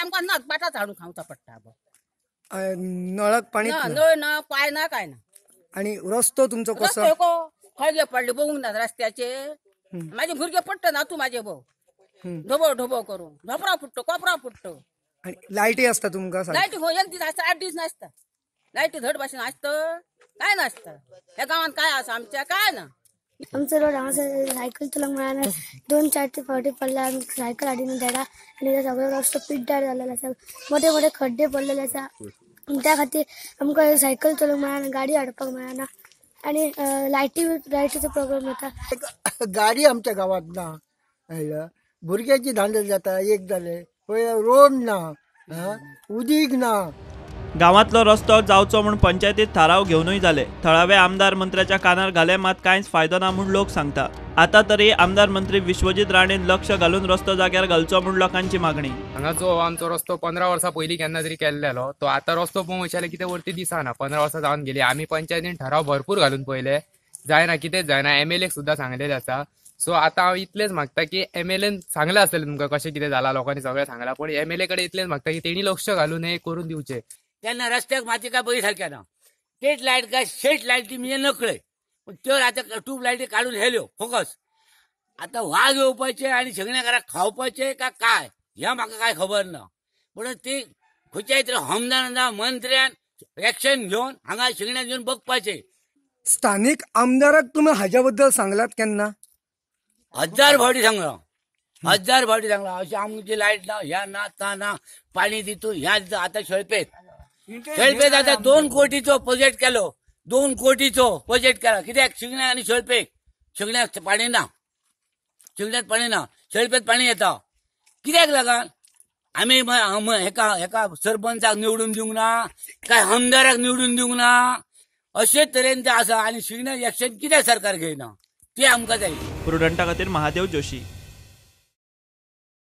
आमकां ना बाटाच हाडून खावचा पडटा. नळाक पाणी ना, नळ ना, पाय ना, काय ना. आणि रस्तो तुमचो कसो? रस्तो खळगे पडले बघूंक ना रस्त्याचे. माझे भुरगे पडटा ना तू माझे भाऊ ढोबो ढोबो करून धोपरा फुटतो कोपरा फुटतो. आणि लायटी असता तुमका? लायटी हो, एक दीस आसता 8 दीस नासता. लायटी धड भाशेन आसता काय नासता. ह्या गावान काय आसा आमच्या काय ना. आमचो रोड हांगासर सायकल चलोवंक मेळना. 2-4 फावटी पडला आमी सायकल हाडून धाडा आनी सगळो रस्तो पिड्ड्यार जाल्लो आसा. मोठे मोठे खड्डे पडलेले आसा. त्या खातीर आमकां सायकल चलोवंक मेळना, गाडी हाडपाक मेळना आनी लायटीचो प्रॉब्लेम जाता. गाडी आमच्या गावात ना, भुरग्याची धांदल जाता. एक जाले पळय रोड ना, उदीक ना. गांवांतलो रस्तो जावचो म्हूण पंचायतीत थाराव घेवनूय जाले. थळावे आमदार मंत्र्याच्या कानार घाले मात कांयच फायदो ना म्हूण लोक सांगता. आता तरी आमदार मंत्री विश्वजीत राणेन लक्ष घालून रस्तो जाग्यार घालचो म्हूण लोकांची मागणी. हांगा जो आमचो रस्तो 15 वर्सां पयलीं केन्ना तरी केल्लेलो तो आतां रस्तो पळोवंक वयताले कितें वरती दिसना. 15 वर्सां जावन गेली. आमी पंचायतीन ठराव भरपूर घालून पळयले, जायना, कितेंच जायना. एमएलए सुद्दां सांगलेलें आसा. सो आतां हांव इतलेंच मागता की एमएलएन सांगलां आसतलें तुमकां कशें कितें जालां, लोकांनी सगळें सांगलां, पूण एमएलए कडेन इतलेंच मागता की तेणी लक्ष घालून हें करून दिवचें. तेन्ना रस्त्याक माती काय बरी सारक्या ना. स्टेट लायट काय स्टेट लायट ती म्हणजे नकळे, पूण त्यो आतां ट्यूब लायटी काडून हेल्यो फोकस. आतां वाग येवपाचे आनी सगळ्या खावपाचे काय काय ह्या म्हाका काय खबर ना. पूण ती खंयच्याय तरी आमदारान मंत्र्यान एक्शन घेवन हांगा शिगण्यान घेवन बघपाचे. स्थानिक आमदाराक तुमी हाज्या बद्दल सांगलात केन्ना? 1000 फावटी सांगलां, 1000 फावटी सांगलां. अशें आमची लायट ना, ह्या ना, ता ना, पाणी दितू ह्या दितू. आतां शेळपेत शेळपेत आतां 2 कोटीचो प्रोजेक्ट केलो, 2 कोटीचो प्रोजेक्ट केला. कित्याक? शिगण्या आनी शेळपेक. शिगण्याक पाणी ना, शिगण्याक पाणी ना, शेळपेत पाणी येता. कित्याक लागून आमी हेका हेका सरपंचाक निवडून दिवंक ना, काय आमदाराक निवडून दिवंक ना, अशे तरेन ते आसा. आनी शिगण्याक एक्शन कित्याक सरकार घेयना ते आमकां जाय. प्रुडंटा खातीर महादेव जोशी.